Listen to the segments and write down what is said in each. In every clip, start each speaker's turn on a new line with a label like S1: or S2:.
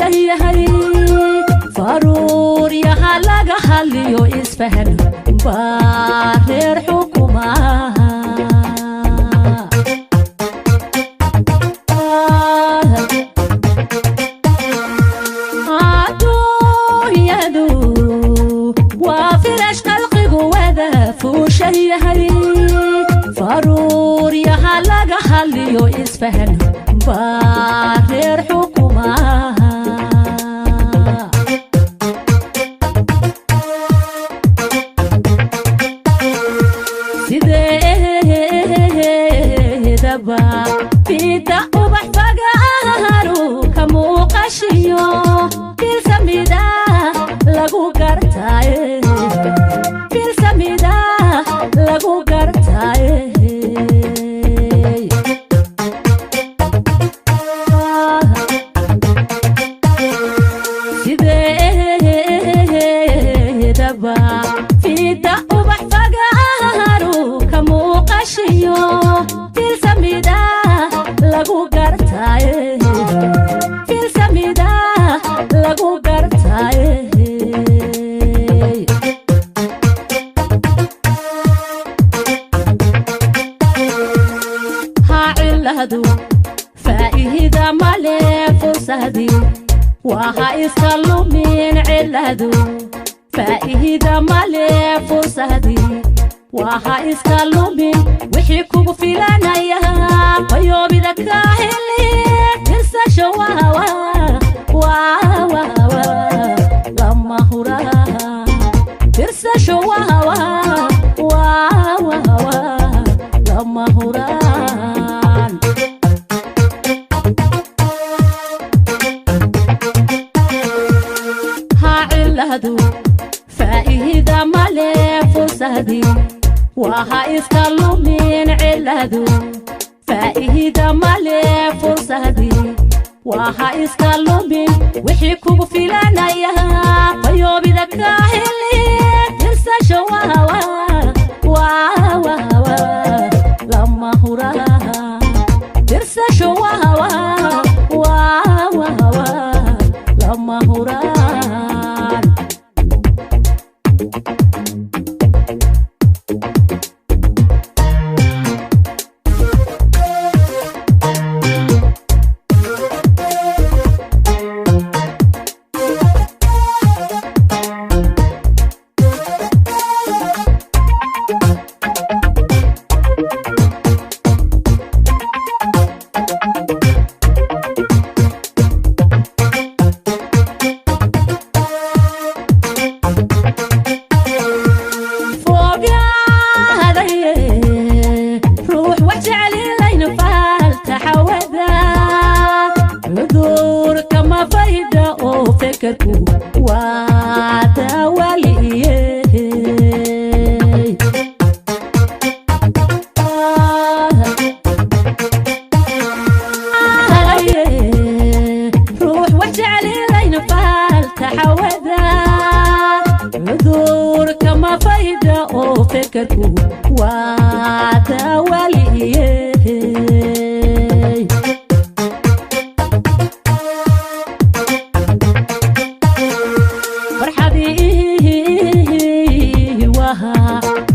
S1: fuushan yahay faruuryaha laga hadliyo isfahan baa reer xukumaha. Adduunyadu waa firash khalqigu wada fuushan yahay faruuryaha laga hadliyo isfahan baa reer xukumaha. Sideedaba fida ubax fagaaru ka muuqashiyo filsamida lagu gartaaye, filsamida lagu gartaaye. Sideedaba fida ubax fagaaru ka muuqashiyo filsamida lagu gartaaye, filsamida lagu gartaaye. Ha ciladu faa'iida male fursadii waa ha iska lumin, ciladu faa'iida male fursadii waa ha iska lumin, wixii kugu filanaya fayoobida ka heli firsasho waa lama huraan, firsasho waa lama huraan. Ha ciladu faa'iida male fursadii waa ha iska lumin, ciladu faa'iida male fursadii waa ha iska lumin, wixii kugu filanaya fayoobida ka heli firsasho waa lama huraan, firsasho waa lama huraan. Fogaadaye ruux wax jecelilayna faaltaxawada cudurka ma fayda oo fekerku waa daawaliye. Ruux wax jecelilayna faaltaxawada cudurka ma fayda oo fekerku waa daawaliye. Farxadii waha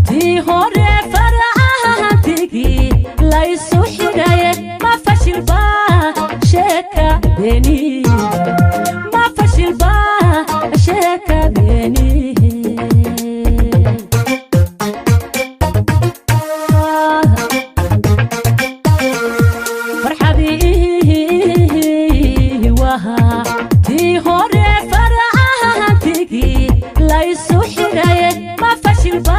S1: tii hore farahantigii laysu xidhaye, ma fashilba sheekadeni, ma fashilba sheekadeni. Farxadii waha tii hore farahantigii laysu xidhaye, ma fashilba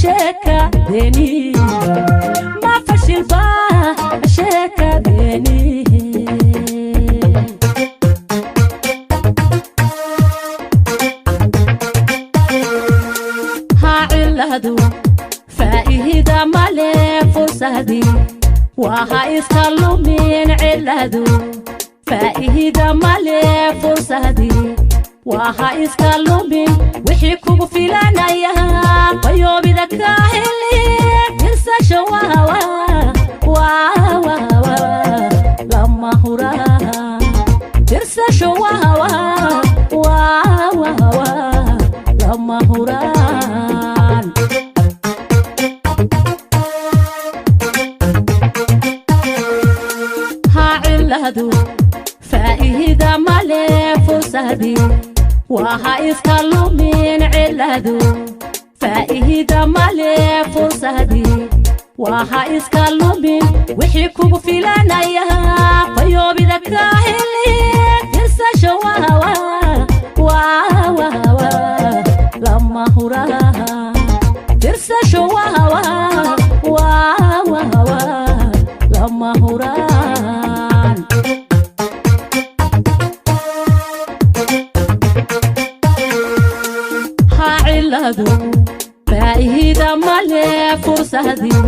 S1: sheekadeni, ma fashilba sheekadeni. Ha ciladu faa'iida male fursadii waa ha iska lumin, ciladu faa'iida male fursadii waa ha iska lumin, wixii kugu filanaya fayoobida ka heli firsasho waa lama huraan, firsasho waa Ciladu faa'iida male, fursadii waha iska lumin. Ciladu faa'iida male, fursadii waha iska lumin. Wixii kugu filanaya fayoobida ka heli. Firsasho waa lama huraan. Firsasho waa lama huraan. Ha ciladu faa'iida male, fursadii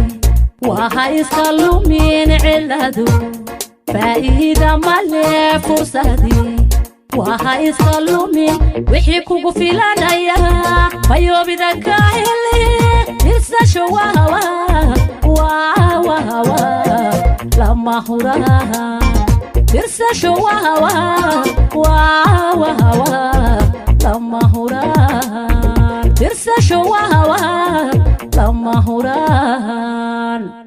S1: waha iska lumin. Ciladu faa'iida male, fursadii waha iska lumin. Wixii kugu filanaya fayoobida ka heli. Firsasho waa lama huraan. Firsasho waa lama huraan. Firsasho waa lama huraan.